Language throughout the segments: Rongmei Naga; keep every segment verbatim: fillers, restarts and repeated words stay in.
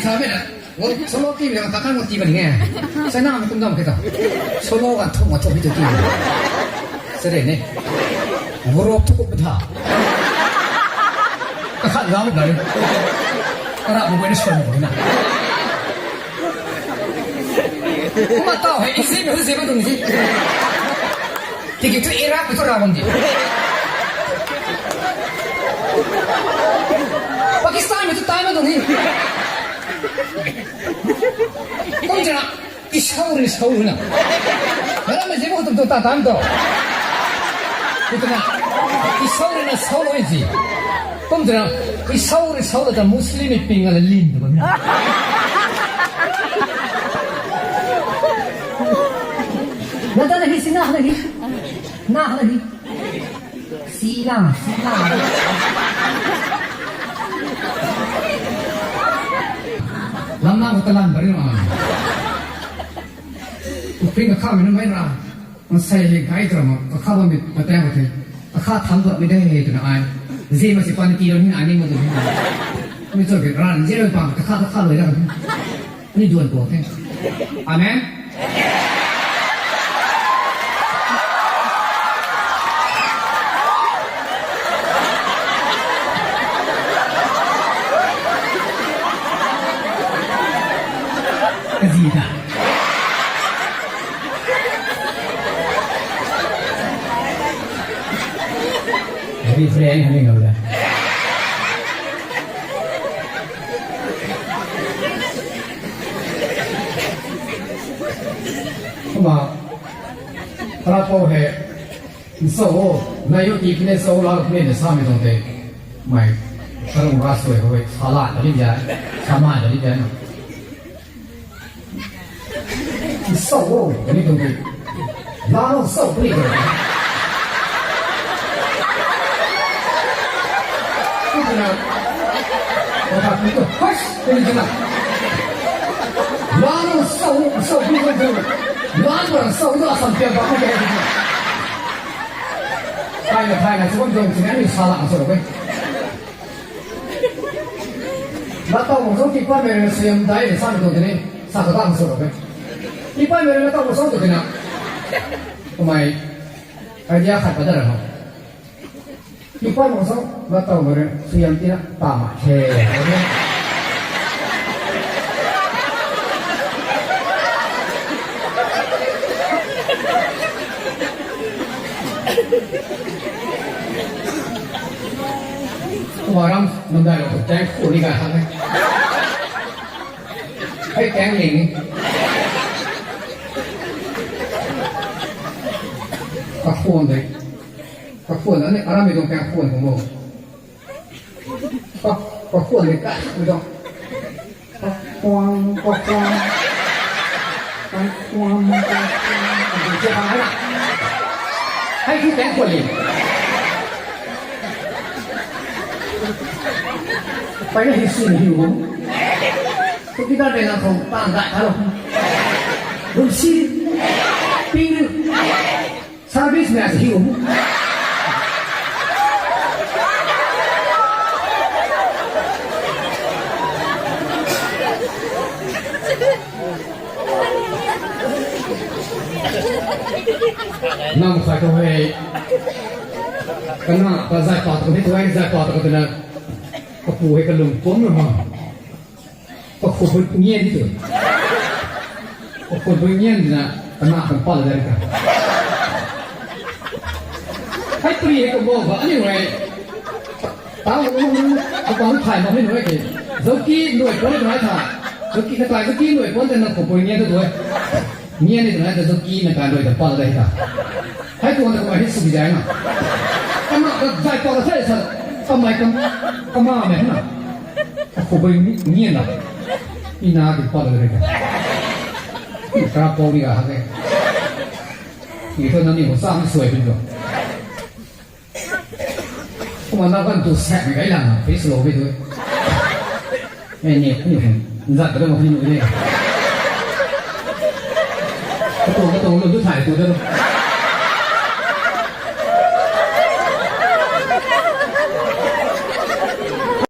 Sa me na, wo solo ti me na, kakan wo ti bam ni e. Sa na, kum dam ke ta. Solo kan thum, thum hi tu ti. Sa de ne. Group thu kum tha. Kakhat gam na. Kara mo na swan mo na. Kuma tau hei, isi me hu zi ma tung zi. Tiki tu Iraq mei tu ra bam di. Pakistan mei tu tai ma tung hi. Kum chana, i sau ri sau ri na. Mara mei zi ma hu tum tu ta tam tu. Kum chana, i sau ri na sau ri zi. Kum chana, i sau ri sau la ta Muslim mei ping ala lin tu bam na. Na ta na hi si na na hi. Na na hi. Sila, sila. Lam na ko talan bari na. Ping kakha mei na mei ra. Masei hei kai tra ma, kakha bam mei patang ko the. Kakha tham dot mei de hei twna ai. Zi ma si pan ki lo ni ai ni ma tu ni. Mi cho ke ran zi lo pang kakha kakha lo ya. Ni duan ko the. Amen. Kazi ta. Very friend, hei ngau da. Kumna, Tarapou hei, nsou o, nai o ti pine sou la pine ne sa mei tuang te, mei, karung ra sui ko, sala ta li ja, sama ta li ja na. Nsou o, kani tuang te. Lalo nsou puni ko. Kumna, o ta puni ko, hush, puni ko na. Lalo nsou, nsou puni ko. Lalo nsou, nsou asam pia ba ko. Thayna, thayna, sw bam tuang, sini ni sala nsou ko. Latau bang sou tiipaimei rui suaihiam dai rui sa tuang tini, sa ta bang sou rui. Tiipaimei rui latau bang sou tu tina. Kamei idea khat pada ra ho. Tiipaimei bang sou latau bang rui suaihiam tina ta ma the. Kumna ram nunc dai lo, tang khou ni ga ha. Hei tang ni ni. Kakhwan de. Kakhwan ani aram mei tuang tang khwan kung mo. Ka, kakhwan ni ka, mi tuang. Kakhwan, kakhwan. Kakhwan, kakhwan. Hei tu tang khwan ni. Pai na hi sin hi u. Tu ki ta de na khou tang dai ta lo. Dum si. Ping. Service mei a si hi u. Nam khai tu hei. Kana, ka zai pa tu hei tu hei, zai pa tu ka tu na. Kapu hei kalung pum na ma. Kakhou bui ngian di tu. Kakhou bui ngian di na, kana kan pal dai ka. Hei pui hei ka bo ba, ani hei. Tau, ka bang thai ma hei nui ke. Zauki nui pon nui tha. Zauki na kai zauki nui pon na kakhou bui ngian tu tu. Ngian ni twna ta zauki na kai rui ta pal dai ta. Hei tuang ta kamei hei sw zai na. Kama ka zai pal the sa. Kamei kam, kama mei na. Kakhou bui ngian na. Ina di pal dai ta. Kara pau ni ga ha ke. Ni tu na ni mo sa ni suai bin lo. Kumna na kan tu sak mei kai lang, face lo mei tu. Ei ni, ni kan, nzat ka dam ni ni. Ka tu, ka tu, lu tu thai tu da.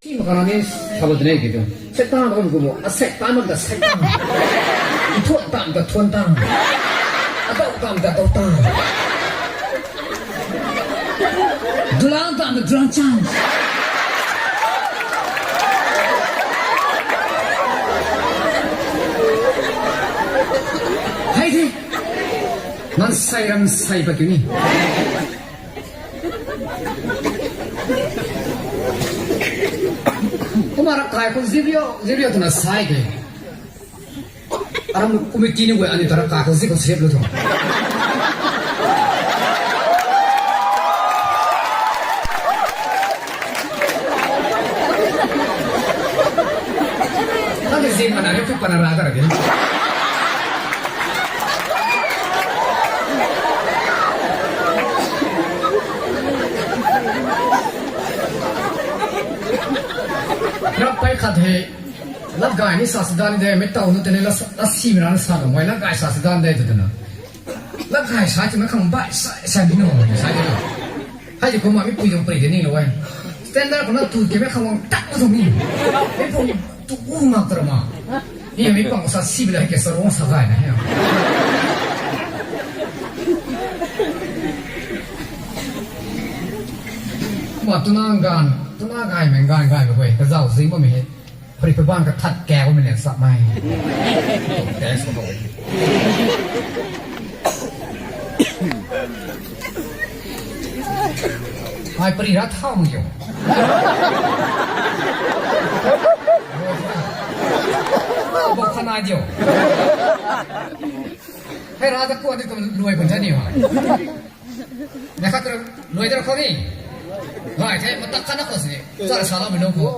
Team ka ni, Kaba tane ki tu. Satan kum kum. A Satan mak ta Satan. Thuan tam ta thuan tam. A dau tam ta dau tam. Dulang tam ta dulang chang. Hei the. Nang sai ram sai pa kiu ni. Kumna ravkai khou zirio, zirio twna sai ke. Aram committee ni guay aniu ta ravkai khou zi khou srip lu tho. Nang ke zi mana re tu pana ra ta ra ke. Ravkai khat hei, latgay ni sa si dan de, mei taw nu tei ni la, la si mei rana sa lo, mei latgay sa si dan de, tu twna. Latgay sa twna khang bai sa, sa ni no, sa twna. Hei di kumna mi pui tuang pui de ni lo e. Standard khou na tu ke mei khang wang tak na tuang ni. Mei pung tu u mak tara ma. Ni mei pang sa si bila ke sa rong sa gay na he. Kumna tuna ganv, tuna gaymei ganv gaymei guay, kazauh zing bammei hei. Pari pabang kathat kau mei len samei. Test khou. Ai pari ra thau mei o. Bok khanai diu. Hei ra ta kuat di kum luai bun the ni ha. Na khat luai ta khou ni. Gay the, matak khat na khou sini. Chara saloumei lung khou.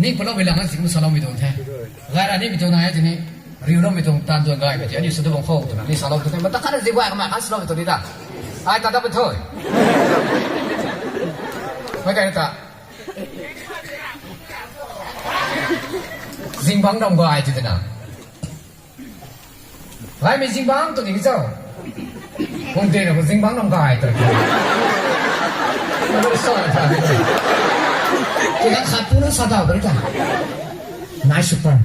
Ning paloumei lang na si kum saloumei tuang the. Gay ra nimei tuang na e tini. Riuloumei tuang tan tuang gaymei tei aniu sw tu bam khou twna ni salou tu the. Matak khat na zi guay kamei khat saloumei tuang ni ta. Ai ta ta bam thu. Mei kai ta. Zingbangc ram gay ti twna. Gaymei zingbangc tu ni cho. Kung tei na khou zingbangc ram gay ta. Kina khat tu na sa daw ta ta. Nai super.